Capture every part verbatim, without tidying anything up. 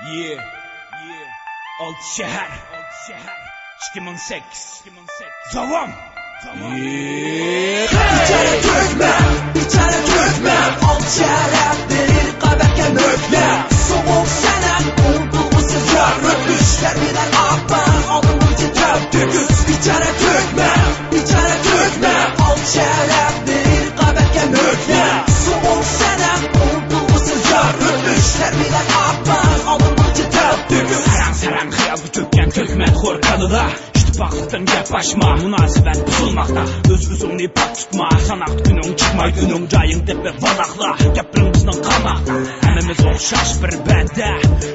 Yeah, yeah. ئالتە شەھەر، ئىككى مىڭ سەككىز. داۋام. بىچارە تۈركمەن، بىچارە تۈركمەن، ئالتە شەھەر ھەمدە رىقابەتكە مۆھلەت. سوغۇق سەنەم، ئۇنتۇلغۇسىز يارىم، ئۈچلەر بىلەن ئاپاڭ، ئالدىمغىچە تەپتۈكۈس. بىچارە تۈركمەن، بىچارە تۈركمەن، ئالتە شەھەر ھەمدە رىقابەتكە مۆھلەت. سوغۇق سەنەم، ئۇنتۇلغۇسىز يارىم، ئۈچلەر بىلەن ئاپاڭ، ئالدىمغىچە تەپتۈكۈس. ساراڭ-ساراڭ خىيالغا چۆككەن تۆھمەتخور كالىلار. ئىتتىپاقلىقتىن گەپ ئاچما، مۇناسىۋەت بۇزۇلماقتا. ئۆز-ئۆزۈڭنى پاك تۇتما، ساناقتا كۈنۈڭ چىقمايدۇ ئۈنۈڭ جايىڭ تېپىپ ۋالاقلا. گەپلىرىڭ بىزنىڭ قالماقتا، ھەممىمىز ئوخشاش بىر بەندە.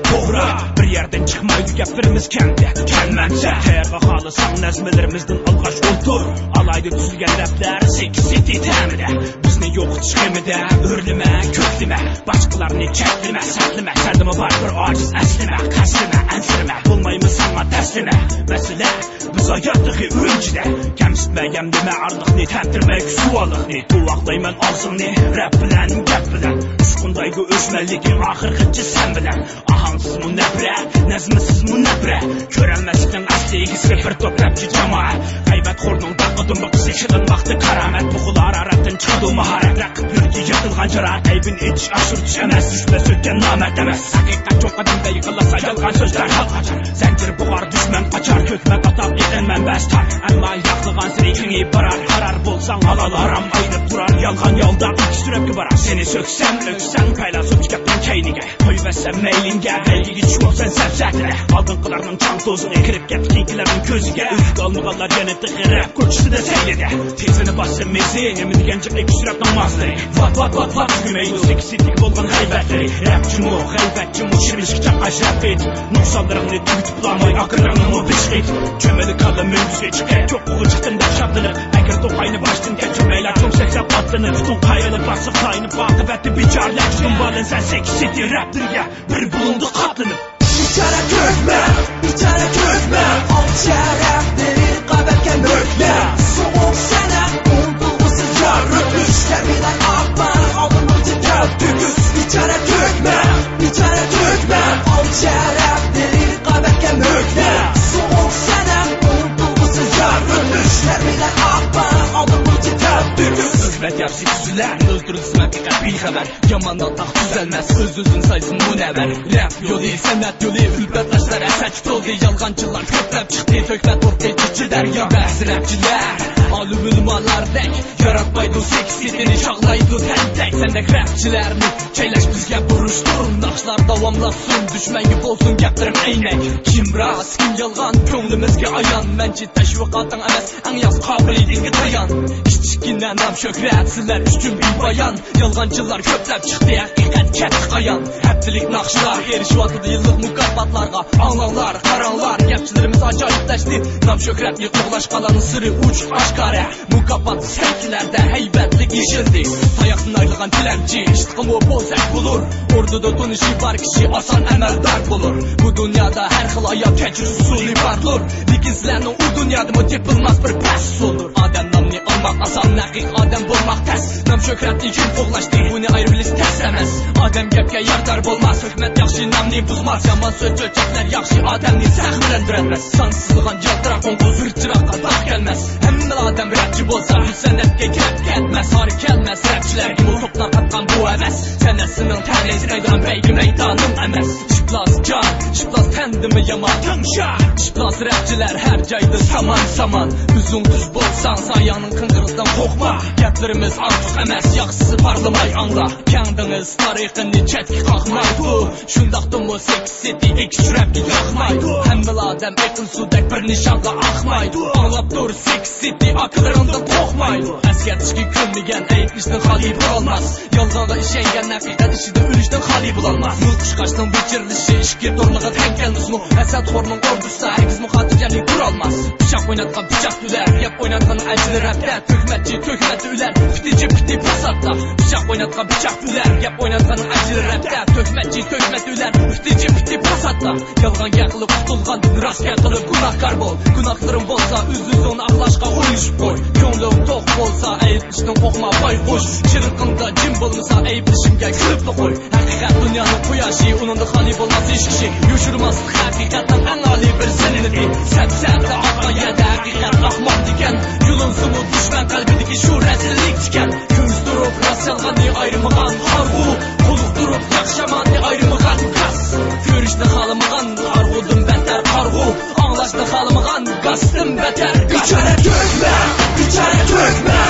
توغرا، بىر يەردىن چىقمايدۇ گەپلىرىمىز كەمدە. كەلمەمسە، تەييارغا خالىساڭ نەزمىلىرىمىزدىن ئالغاش ئولتۇر. ئالاھىدە تۈزۈلگەن رەپلەر سېكىز سىتى تەمىدە. بىزنى يوقىتىش غېمىدە ئۆرلىمە، كۆكلىمە، باشقىلارنى چەكلىمە، سەتلىمە. سەندىمۇ بار بىر ئاجىز ئەسلىمە، قەسرىمە، ئەنسىرىمە، بولمايمىز ساڭا تەسلىمە. مەسىلە، بىز ھايات تېخى ئۈرۈمچىدە. كەمسىتمە يەملىمە ئارىلىقنى، تەمتىرىمە سۇۋالىقنى. تۇۋاقلايمەن ئاغزىڭنى رەپ بىلەن، گەپ بىلەن. ئۇچقۇندايدۇ ئۆچمەنلىكىڭ ئاخىرغىچە سەن بىلەن. ئاھاڭسىزمۇ نەپرەت، نەزمىسىزمۇ نەپرەت. كۆرەلمەسلىكنىڭ ئەسلى ئىگىسى بىر توپ رەپچى جامائەت. غەيۋەتخورنىڭ داققا دۇمبىقىسى شىلىنماقتا كارامەت. بۇ خىل ھارارەتتىن چىقىدۇ ماھارەت. رەقىب يۈرىكى يىرتىلغان جاراھەت، ئەيىبىن ئېچىش، ئاشۇرتۇش ئەمەس، دۈشمەن سۆككەن نامەرد ئەمەس. ھەقىقەت چوڭ قەدەمدە يىقىلسا، يالغان سۆز دەرھال قاچار. زەنجىر بوغار، دۈشمەن قاچار، ھۆكمەت ئاتاپ ئېقىن مەنبەسى تار. ئەمما ياقلىغانسېرى كېڭىيىپ بارار، قارار بولساڭ ھالال ھارام ئايرىپ تۇرار. يالغان يولدا ئىككى سۈرەتكە بارار. سېنى سۆكسەم، ئۆكسەڭ، پەيلاسوپچە گەپنىڭ كەينىگە. قويۇۋەتسەم مەيلىڭگە، بەيگىگە چۈشمەپسەن سەپسەتىدە. ئالدىنقىلارنىڭ چاڭ توزىنى كىرىپ كەتتى كېيىنكىلەرنىڭ كۆزىگە. ئۈلگە ئالمىغانلار يەنە تېخى رەپ كوچىسىدا سەيلىدە. تېزىنى باسسا مېزى، نېمە دېگەن جىق ئىككى سۈرەتنىڭ مازلىرى. ۋات، ۋات، ۋات، ۋات، تۈگىمەيدۇ سېكىز سىتىگە بولغان غەيۋەتلىرى. رەپچىمۇ، غەيۋەتچىمۇ، شىمىشكە چاققان شەپقىت. نۇقسانلىرىڭنى تۈگىتىپ بولالماي، ئاقىرىڭنىمۇ بىچقىت. چۆمىلە كاللا مۈڭگۈزگە چىقىپ، چوققىغا چىقتىم دەپ شادلىنىپ. ئەگەر توقاينى باشتىن كەچۈرمەيلا، چوڭ سەكسەپ ئاتلىنىپ، پۇتۇڭ قايىلىپ بارسا تايىنىپ، ئاقىۋەتتە بىچارىلەر. دۇمبالىنىسەن سېكىز سىتى رەپلىرىگە بىر بۇلۇڭدا قاتلىنىپ. بىچارە تۈركمەن، بىچارە تۈركمەن، ئالتە شەھەر ھەمدە رىقابەتكە مۆھلەت. سوغۇق سەنەم، ئۇنتۇلغۇسىز يارىم، ئۈچلەر بىلەن ئاپاڭ، ئالدىمغىچە تەپتۈكۈس. بىچارە تۈركمەن، بىچارە تۈركمەن، ئالتە شەھەر ھەمدە رىقابەتكە مۆھلەت. سوغۇق سەنەم، ئۇنتۇلغۇسىز يارىم، ئۈچلەر بىلەن ئاپاڭ، ئالدىمغىچە تەپتۈكۈس. خىزمەت ياخشى تۈزۈلەر، ئۆلتۈرۈلسىمۇ ھەقىقەت بىخەۋەر. يامان ناتاق تۈزەلمەس، ئۆز-ئۆزىنى سايسۇن مۇنەۋۋەر. رەپ يولى، سەنئەت يولى، ئۈلپەت تاشلار ھەسەتكە تولدى. يالغانچىلار كۆپلەپ چىقتى، تۆھمەت ئوتى چېچى دەريا. بەزى رەپچىلەر ئالىم ئۆلىمالاردەك ياراتمايدۇ سېكىز سىتىنى، چاغلايدۇ تەنتەك. سەندەك رەپچىلەرنى چەيلەش بىزگە بۇرچتۇر. ناخشىلار داۋاملاشسۇن، دۈشمەنگە بولسۇن گەپلىرىم ئەينەك. كىم راست، كىم يالغان، كۆڭلىمىزگە ئايان. مەنچە تەشۋىقاتىڭ ئەمەس، ئەڭ ياخشى قابىلىيىتىڭگە تايان. كىچىككىنە نام شۆھرەت سىلەر ئۈچۈن بىپايان. يالغانچىلار كۆپلەپ چىقتى، ھەقىقەت كەتتى قايان. ھەپتىلىك ناخشىلار ئېرىشىۋاتىدۇ يىللىق مۇكاپاتلارغا. ئاڭلاڭلار، قاراڭلار، گەپچىلىرىمىز ئاجايىپلەشتى. نام شۆھرەتنى قوغلاش قالارنىڭ سىرى ئوچۇق ئاشكارا. مۇكاپات سەھىپىلەردە ھەيۋەتلىك يېشىلدى. تاياقتىن ئايرىلغان تىلەمچى ئىشتىقىمۇ بولساق بولۇر. ئوردىدا تونۇشى بار كىشى ئاسان ئەمەلدار بولۇر. بۇ دۇنيادا ھەر خىل ئاياپ كەچۈرۈش ئۇسۇلى باردۇر. لېكىن سىلەرنىڭ ئۇ دۇنيادىمۇ تېپىلماس بىر پەس ئۇسۇلدۇر. ئادەم نامىنى ئالماق ئاسان، ھەقىقىي ئادەم بولماق تەس. نام شۆھرەتنى كىم قوغلاشتى، بۇنى ئايرىۋېلىش تەس ئەمەس. ئادەم گەپكە يارىدار بولماس، ھۆكۈمەت ياخشى نامنى بۇزماس. يامان سۆز چۆچەكلەر ياخشى ئادەمنى زەخىملەندۈرەلمەس. سانسىزلىغان يالتىراق قوڭغۇز بىر چىراغقا داغ كەلمەس. ھەممىلا ئادەم رەپچى بولسا، بىز سەنئەتكە كىرىپ كەتمەس. ھار كەلمەس رەپچىلەرگىمۇ توپلار قاتقان بۇ ھەۋەس. سەنئەت سېنىڭ تەلەيسىرەيدىغان بەيگە مەيدانىڭ ئەمەس. ئىپلاس جان، ئىپلاس تەندىمۇ يامان تىڭشا. ئىپلاس رەپچىلەر ھەر جايدا سامان سامان. ئۆزۈڭ تۈز بولساڭ، سايەڭنىڭ قىڭغىرىقىدىن قورقما. گەپلىرىمىز ئارتۇق ئەمەس، ياخشىسى پارلىماي ئاڭلا. كەڭ دېڭىز تارىخىنى چەتكە قاقمايدۇ. شۇنداقتىمۇ سېكىز سىتى ئېكىش رەپكە ياقمايدۇ. ھەممىلا ئادەم ئېقىن سۇدەك بىر نىشانغا ئاقمايدۇ. ئاڭلاپ تۇر سېكىز سىتى ئاكىلىرىڭدىن قورقمايدۇ. ئەسكەرتىشكە كۆنمىگەن ئەيىبلىشتىن خالىي بولالماس. يالغانغا ئىشەنگەن ھەقىقەت ئىچىدە ئۆلۈشتىن خالىي بولالماس. مۇز قۇشقاچنىڭ ۋىچىرلىشى ئىككى تورلىغا تەڭ كەلمىسىمۇ، ھەسەتخورنىڭ ئوردۇسىدا ھەرگىزمۇ خاتىرجەملىك تۇرالماس. پىچاق ئويناتقان پىچاق تۈلەر، گەپ ئويناتقان ئەجىل رەپتە. تۆھمەتچى تۆھمەتتە ئۆلەر، پۈتى جىپ پۈتى پاساتتا. پىچاق ئويناتقان پىچاق تۈلەر، دەپ ئويناتقان ئەجىر رەپتە، تۆھمەتچى تۆھمەتلەر، ئۈستىچى پىتى پاساتتا. يالغان گەپ قىلىپ قۇتۇلغاندىن، راست گەپ قىلىپ گۇناھكار بول. گۇناھلىرىڭ بولسا ئۆز-ئۆزۈڭنى ئاقلاشقا قويۇشۇپ قوي. كۆڭلۈڭ توق بولسا ئەيىبلىشىڭدىن قورقما بايقۇش. چىرىقىڭدا جىم بولمىسا ئەيىبلىشىڭگە كۈلۈپلا قوي. ھەقىقەت دۇنيانىڭ قۇياشى، ئۇنىڭدا خالىي بولماس ھېچ كىشى. يوشۇرماسلىق ھەقىقەتنىڭ ئەڭ ئالىي بىر سىنىپى. سەپسەتە ئاتقان يەردە ھەقىقەت ئاقماقتىكەن. يۇلۇنسىمۇ دۈشمەن قەلبىدىكى شۇ رەزىللىك تىكەن. كۆز تۇرۇپ راست يالغاننى ئايرىمىغان قارىغۇ، قۇلۇق تۇرۇپ ياخشى ياماننى ئايرىمىغان كاس. كۆرۈشنى خالىمىغان قارىغۇدىن بەتتەر قارىغۇ، ئاڭلاشنى خالىمىغان گاستىن بەتتەر گاس. بىچارە تۆكمە، بىچارە تۆكمە،